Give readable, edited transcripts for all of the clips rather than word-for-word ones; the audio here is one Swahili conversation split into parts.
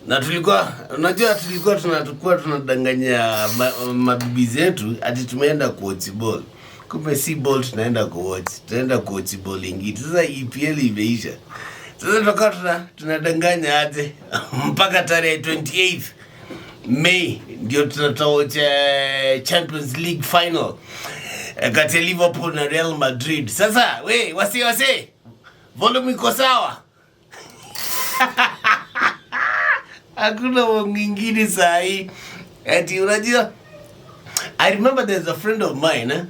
Na tulikuwa, unajua, tulikuwa tunatakuwa tunadanganya mabibi zetu ati tumeenda kuwatch ball, kumbe si ball tunaenda kuwatch, tunaenda kuwatch ball ingine. Sasa EPL imeisha, sasa tutakuwa tunadanganya aje mpaka tarehe 28 May ndio tutawatch Champions League final kati ya Liverpool na Real Madrid. Sasa we wasi wasi, volume iko sawa? Hakuna mwingine saa hii. Ati unajua, I remember there's a friend of mine, eh,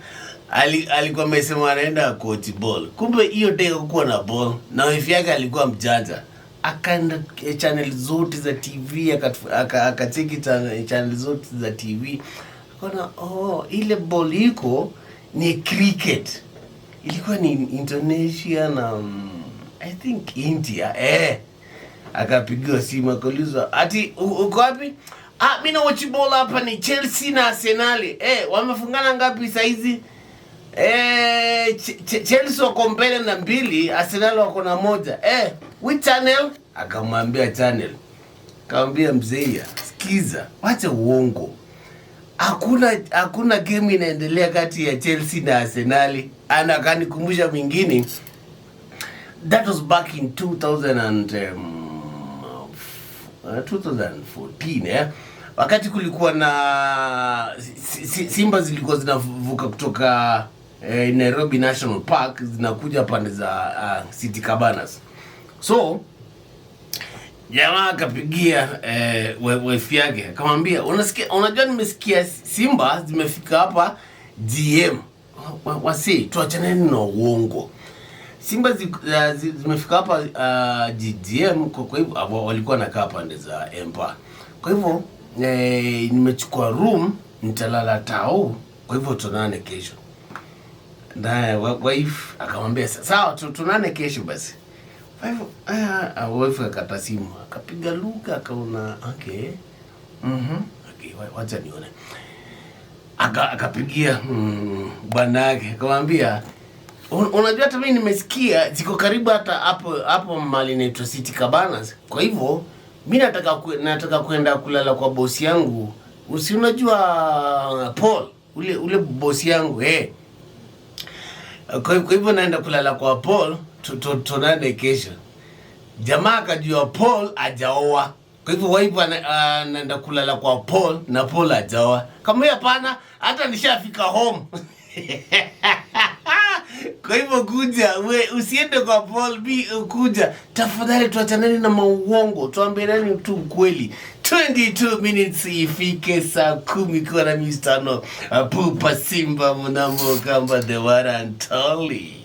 alikuwa amesema anaenda kuwatch ball, kumbe hiyo day hakukuwa na ball, na wife yake alikuwa mjanja, akaenda channel zote za TV, akacheki channel zote za TV, akaona, oh, ile ball iko ni cricket, ilikuwa ni Indonesia na I think India, eh. Akapigiwa simu, akaulizwa ati, "Uko wapi?" "Ah, mimi na watch ball hapa, ni Chelsea na Arsenal." "Eh, wamefungana ngapi saizi?" "Eh, Chelsea wako mbele na 2, Arsenal wako na 1." "Eh, which channel?" Akamwambia channel. Akamwambia, "Mzee, sikiza, wacha uongo. Hakuna game inaendelea kati ya Chelsea na Arsenal." Ana akanikumbusha mwingine, that was back in 2000 and, 2014, eh? Wakati kulikuwa na simba zilikuwa zinavuka kutoka Nairobi National Park zinakuja pande za City Cabanas. So jamaa akapigia wife yake, akamwambia, "Unasikia, unajua nimesikia simba zimefika hapa GM." Wasi tuachaneni na uongo, simba zimefika hapa GM. Kwa hivyo walikuwa nakaa pande za Empa, kwa hivyo nimechukua room, nitalala tao, kwa hivyo tuonane kesho." Naye wife akamwambia, "Sawa, tuonane kesho basi." Kwa hivyo wife akakata simu, akapiga lugha, akaona, okay, okay, wacha nione. Akapigia bwana yake, akamwambia, "Unajua hata mimi nimesikia ziko karibu hata hapo hapo mahali inaitwa City Cabanas. Kwa hivyo mi nataka kwenda kulala kwa bosi yangu. Usi unajua Paul, ule bosi yangu, eh. Kwa hivyo naenda kulala kwa Paul, tuonane kesho." Jamaa akajua Paul hajaoa. Kwa hivyo wife anaenda kulala kwa Paul na Paul hajaoa. Kama hapana, hata nishafika home. Kwa hivyo kuja we, usiende kwa Paul B, kuja tafadhali, tuachaneni na mauongo, tuambianeni tu ukweli. 22 minutes ifike saa 10 ikiwa na Mr. No Pupa Simba mnamo kamba the one and only.